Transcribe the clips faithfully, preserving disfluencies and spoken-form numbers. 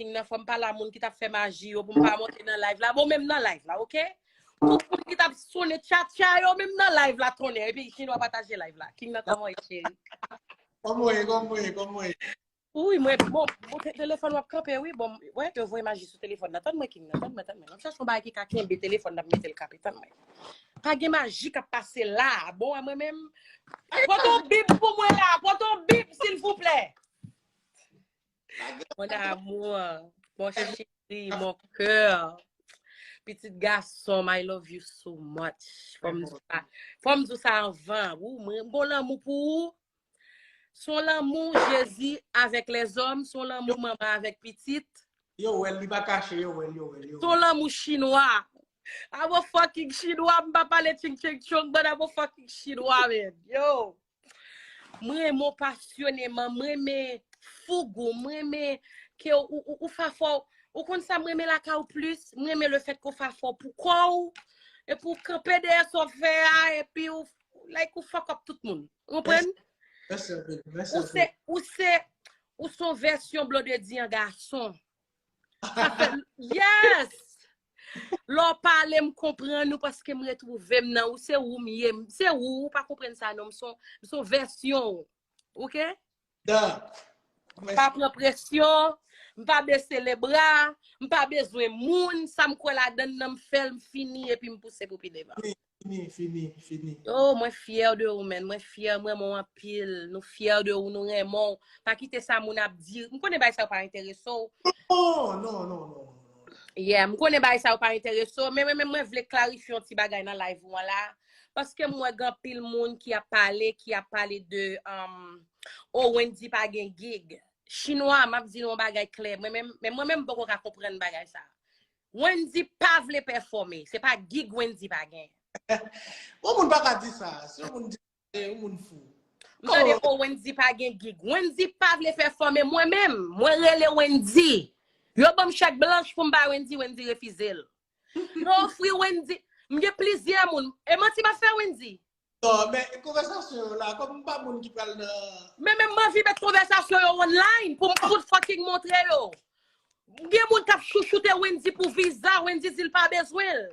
King nan, fò m pale a moun ki t ap fè maji yo pou m pa monte nan live la. Bon, menm nan live la, oke? Tout moun ki t ap sonnen tchatcha yo, menm nan live la, tonnè. Epi Chinwa pataje live la. King nan, kòman w ye, cheri? Kòman w ye, kòman w ye, kòman w ye? Wi, mwen, bon, bon, te- telefòn w ap kanpe, wi. Bon, wè, yo voye maji sou telefòn nan. Tann mwen, King nan, tann mwen, tann mwen. M ap chache yon bagay ki ka kenbe telefòn nan, mete l kanpe, tann mwen. Pa gen maji k ap pase la. Bon, a mwen menm, pote yon bib pou mwen la, pote yon bib, silvouplè. Mon amour, mon chéri, mon cœur. Pitit gason, I love you so much. Fò m di w sa. Fò m di w sa anvan. Ou, mwen, m gon lanmou pou ou. Se yon lanmou Jezi avèk lèzòm, se yon lanmou manman avèk pitit. Yo wè l, li pa kache, yo wè l, yo wè l, yo Se yon lanmou chinwa. I'm a fucking chinwa, m pa pale ching ching chong, but I'm a fucking chinwa, man. Yo. Mwen renmen w pasyoneman, mwen renmen foug ou, mwen renmen ke ou, ou, ou fa fò, ou konn sa mwen renmen lakay ou plis, mwen renmen le fèt ke w fa fò pou kò w, epi w kanpe dèyè sa w fè a, epi w, like, ou fuck up tout moun. Ou konprann? Mèsi anpil, mèsi Ou se, anpil. Ou se, ou se yon vèsyon Blondedy an gason. Sa fè, yes! Lè w pale, m konprann ou paske m retwouve m nan ou. Se ou m ye. M- Se ou, ou pa konprann sa non. M se yon- m se yon vèsyon ou. Oke? Da. M pa pran presyon. M pa bese lebra. M pa bezwen moun. Sa m kwè ladann nan m fè l, m fini epi m pouse pou pi devan. Fini, fini, fini. Oh, mwen fyè de ou, man. Mwen fyè, mwen renmen w anpil. Nou fyè de ou, nou renmen w. Pa kite sa moun ap di. M konnen bagay sa yo pa enterese w. Non, non, non, non, non. Yeah, m konnen bagay sa yo pa enterese w, men mwen menm mwen vle klarifye yon ti bagay nan live ou an la. Paske m wè gen anpil moun ki ap pale, ki ap pale de um, oh, Wendy pa gen gig. Chinwa, m ap di nou yon bagay klè. Mwen menm, men mwen menm m poko ka konprann bagay sa. Wendy pa vle pèfòme. Se pa gig Wendy pa gen. Yon moun pa ka di sa. Si yon moun di sa, se yon moun fou. M tande oh Wendy pa gen gig. Wendy pa vle pèfòme. Mwen menm, mwen rele Wendy. Yo ban m chèk blanch pou m bay Wendy, Wendy refize l. Yo ofri Wendy. M gen plizyè moun. E manti m ap fè Wendy. Non, men konvèsasyon yo la, kòm m pa moun ki pral nan Men menm m anvi met konvèsasyon yo online pou m fout fucking montre yo. Gen moun k ap chouchoute Wendy pou viza, Wendy di l pa bezwen l.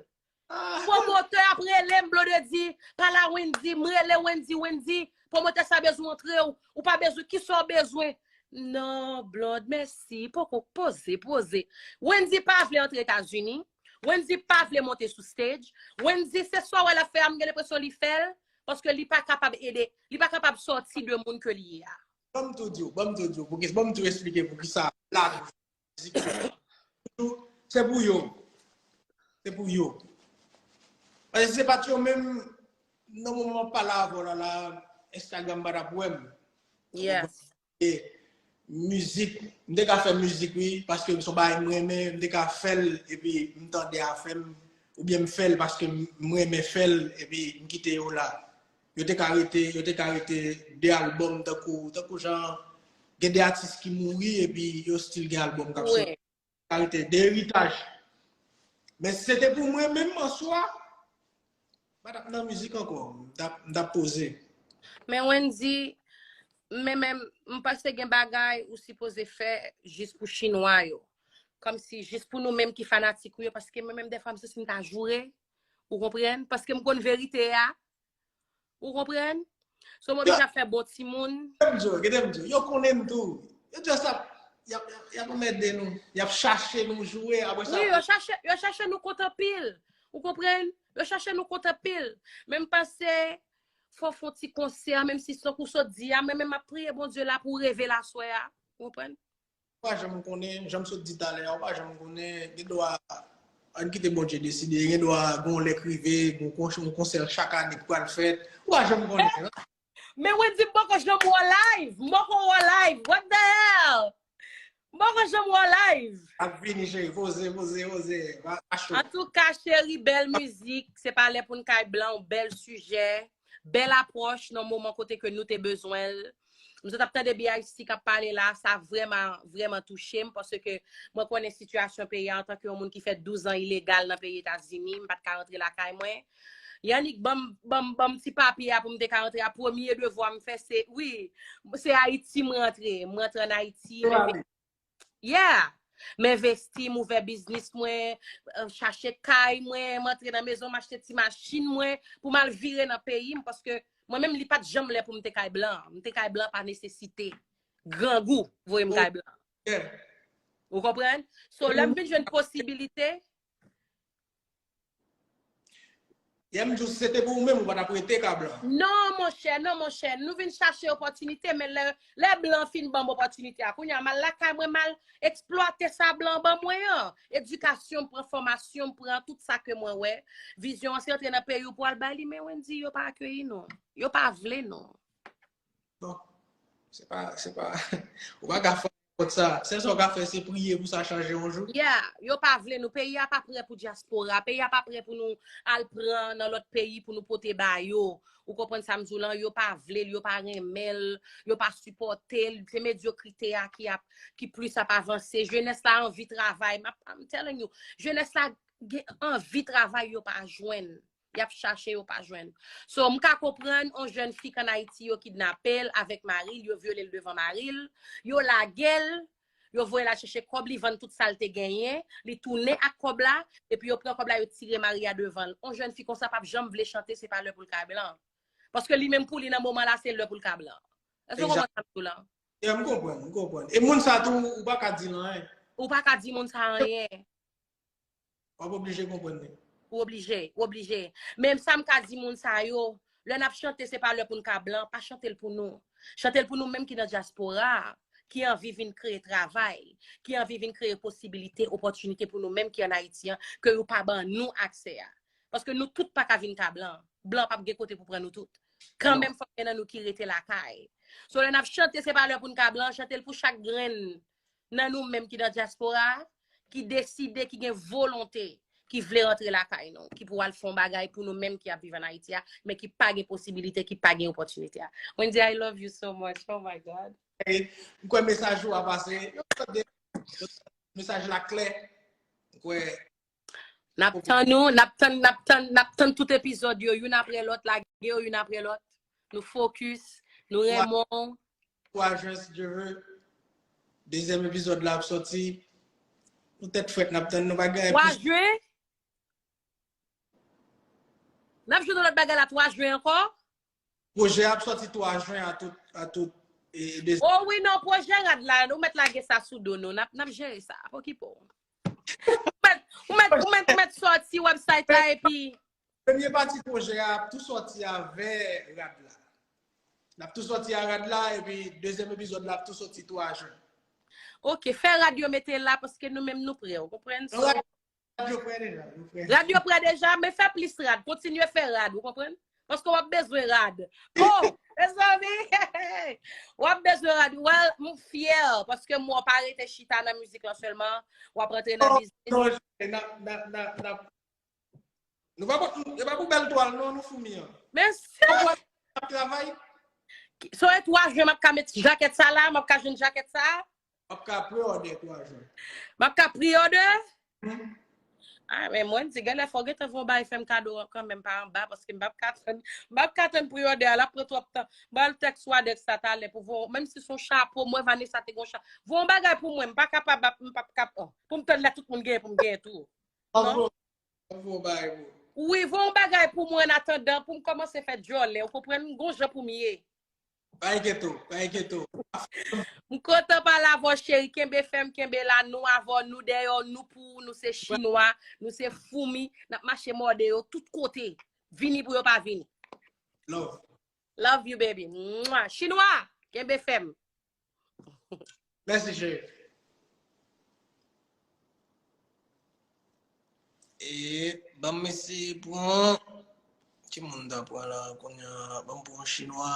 Pwomotè ap rele m, Blondedy, pale a Wendy, m rele Wendy, Wendy, pwomotè sa bezwen antre w, ou pa bezwen, kisa w bezwen? Non, Blonde, mèsi, poko poze, poze. Wendy pa vle antre Etazini, Wendy pa vle monte sou stage, Wendy se sa w wè l ap fè a, m gen lenpresyon li fè l, paske li pa kapab ede, li pa kapab sòti de moun ke li ye a. Ban m tou di w, ban m tou di w, pou ki, ban m tou esplike pou ki sa la mizik. Se pou yo. Se pou yo. Paske si se pa t yo menm, nan moman m ap pale avè w la, la, Instagram pa t ap wè m. Yes. E mizik, m te ka fè mizik, wi, paske se yon bagay m renmen, m te ka fè l, epi m tande afè m, oubyen m fè l paske m renmen fè l, epi m kite yo la. Yo te ka rete, yo te ka rete de albòm tankou, tankou jan, gen de atis ki mouri, epi yo still gen albòm k ap soti. Ka rete de eritaj. Men si se te pou mwen menm an swa, m pa t ap nan mizik ankò. M t ap, m t ap poze. Men Wendy, men menm, m panse gen bagay ou sipoze fè jis pou chinwa yo. Kòmsi jis pou nou menm ki fanatik ou yo, paske mwen menm dèfwa m santi m ta joure. Ou konprann? Paske m konn verite a. Ou konprann? So m oblije ap fè bon timoun. Kite m di w, kite m di w. Yo konnen m tou. Yo just ap, y ap, y ap anmède nou. Y ap chache nou joure, apre sa. Wi, yo chache, yo chache nou kont anpil. Ou konprann? Yo chache nou kont anpil. Men m panse, fò w fè yon ti konsè, menm si se tankou sot di a, men menm m ap priye Bondye la pou w reve l aswè a. Ou konprann? Ou pa janm konnen, jan m sot di talè a, ou pa janm konnen, gen dwa, ann kite Bondye deside, gen dwa gen yon lè k rive, gen yon kon-, yon konsè chak ane k pral fèt, ou pa janm konnen. Men Wendy m poko janm wè w live, m poko wè w live, what the hell? M poko janm wè w live. Ap vini, cheri, poze, poze, poze, pa, pa cho. Antouka, cheri, bèl mizik, se pa lè pou n kay blan, bèl sijè, bèl apwòch nan moman kote ke nou te bezwen l. M sot ap tande B I C k ap pale la, sa vrèman, vrèman touche m, paske mwen konnen sitiyasyon peyi a antanke yon moun ki fè douz an ilegal nan peyi Etazini, m pa t ka rantre lakay mwen. Y annik ban m, ban m, ban m ti papye a pou m te ka rantre a, premye devwa m fè se, wi, se Ayiti m rantre, m rantre ann Ayiti, men Yeah. M envesti, m ouvè biznis mwen, euh, chache kay mwen, m antre nan mezon, m achte ti machin mwen, pou m al vire nan peyi m, paske mwen menm, li pa t janm lè pou m te kay blan. M te kay blan pa nesesite. Grangou voye m kay blan. Ou konprann? So, lè m vin jwenn posibilite, Yè m di w, si se te pou ou menm, ou pa t ap rete ka blan. Non, monchè, non, monchè. Nou vin chache opòtinite, men lè, lè blan fin ban m opòtinite a, kounye a, m al lakay mwen, m al eksplwate sa blan ban mwen an. Edikasyon, m pran fòmasyon, m pran tout sa ke mwen wè. Vizyon an se antre nan peyi w pou al bay li, men Wendy, yo pa akeyi nou. Yo pa vle nou. Bon, se pa, se pa, ou pa ka fè nenpòt sa. Sèl sa w ka fè, se priye pou sa chanje yon jou. Yeah, yo pa vle nou. Peyi a pa prè pou dyaspora. Peyi a pa prè pou nou al pran nan lòt peyi pou nou pote ba yo. Ou konprann sa m di w lan? Yo pa vle l, yo pa renmen l, yo pa sipòte l. Se medyokrite a ki ap, ki plis ap avanse. Jenès la anvi travay. M ap, I'm telling you, jenès la gen anvi travay, yo pa jwenn. Y ap chache, yo pa jwenn. So, m ka konprann yon jèn fi k ann Ayiti, yo kidnape l avèk mari l, yo vyole l devan mari l, yo lage l, yo voye l al chèche kòb, li vann tout sa l te genyen, li tounen ak kòb la, epi yo pran kòb la, yo tire mari a devan l. Yon jèn fi konsa p ap janm vle chante, se pa lè pou l ka blan. Paske li menm pou li, nan moman la, se lè pou l ka blan. Èske w konprann sa m di w lan? Yeah, m konprann, m konprann. E moun sa tou, ou pa ka di l anyen. Ou pa ka di moun sa anyen. W ap oblije konprann li. Ou oblije, ou oblije. Men sa m ka di moun sa yo, lè n ap chante, se pa lè pou n ka blan, pa chante l pou nou. Chante l pou nou menm ki nan dyaspora a, ki anvi vin kreye travay, ki anvi vin kreye posibilite, opòtinite pou nou menm ki ann Ayiti an, ke yo pa ban nou aksè a. Paske nou tout pa ka vin ka blan. Blan p ap gen kote pou pran nou tout. Kanmenm, fòk gen nan nou ki rete lakay. So, lè n ap chante, se pa lè pou n ka blan, chante l pou chak grenn nan nou menm ki nan dyaspora a, ki deside, ki gen volonte, ki vle rantre lakay nou, ki pou al fè yon bagay pou nou menm ki ap viv ann Ayiti a, men ki pa gen posibilite, ki pa gen opòtinite a. Wendy, I love you so much. Oh my God. M kwè mesaj ou a pase. Yo tande, mesaj la klè. M kwè N ap tann nou, n ap tann, n ap tann, n ap tann tout epizòd yo, youn apre lòt, lage yo youn apre lòt. Nou fokis, nou renmen w. Twa jen, si Dye ve. Dezyèm epizòd la ap sòti. Nou tèt frèt, n ap tann nou bagay. Twa jen? N ap jwenn yon lòt bagay la twa jen ankò? Pwojè a ap sòti twa jen a tout, a tout, e, de... Oh wi, non, pwojè rad la, ou mèt lage sa sou do nou. N ap, n ap jere sa. Pa okipe w. Ou mèt, ou mèt, ou mèt, ou mèt sòti website la epi... Premye pati pwojè a ap tou sòti avè rad la. L ap tou sòti a rad la, epi dezyèm epizòd la ap tou sòti twa jen. Ok, fè rad yo mete la, paske nou menm nou prè, ou konprann? So, Rad yo prè deja, yo prè. Rad yo prè deja, men fè plis rad. Kontinye fè rad, ou konprann? Paske w ap bezwen rad. Oh, mezanmi! W ap bezwen rad. Well, m fyè, paske m wè w pa rete chita nan mizik lan sèlman. W ap rantre nan biznis. Non, non, n ap, n ap, n ap, n ap. Nou pa, e pa pou bèl twal, non, nou foumi an. Men se. N ap travay. So, e twa jen, m ap ka met jakèt sa la, m ap ka jwenn jakèt sa. W ap ka pre-order twa jen. M ap ka pre-order? Ah, men mwen di, genlè fò gentan voye yon bagay fè m kado kanmenm pa anba, paske m p ap ka tann, m p ap ka tann pre-order a, l ap pran twòp tan. Ba l tèks Wadex la talè pou voye, menm si se yon chapo, mwen Vanessa te gen yon chapo. Voye yon bagay pou mwen, m pa kapab, m p ap kap, oh, pou m tann lè tout moun genyen pou m genyen tou. Non? Voye yon bagay pou. Wi, voye yon bagay pou mwen an atandan, pou m kòmanse fè djòlè, ou konprann, m gon jan pou m ye. Pa enkyete w, pa enkyete w. M kontan pale avè w, cheri. Kenbe fèm, kenbe la. Nou avè w, nou dèyè w, nou pou ou, nou se chinwa, nou se foumi. N ap mache mòde yo tout kote. Vini pou yo pa vini. Love. Love you, baby. Mwa. Chinwa, kenbe fèm. Mèsi, cheri. E, ban m eseye pran. Ki moun m ta pran la kounye a? Ban m pran yon chinwa.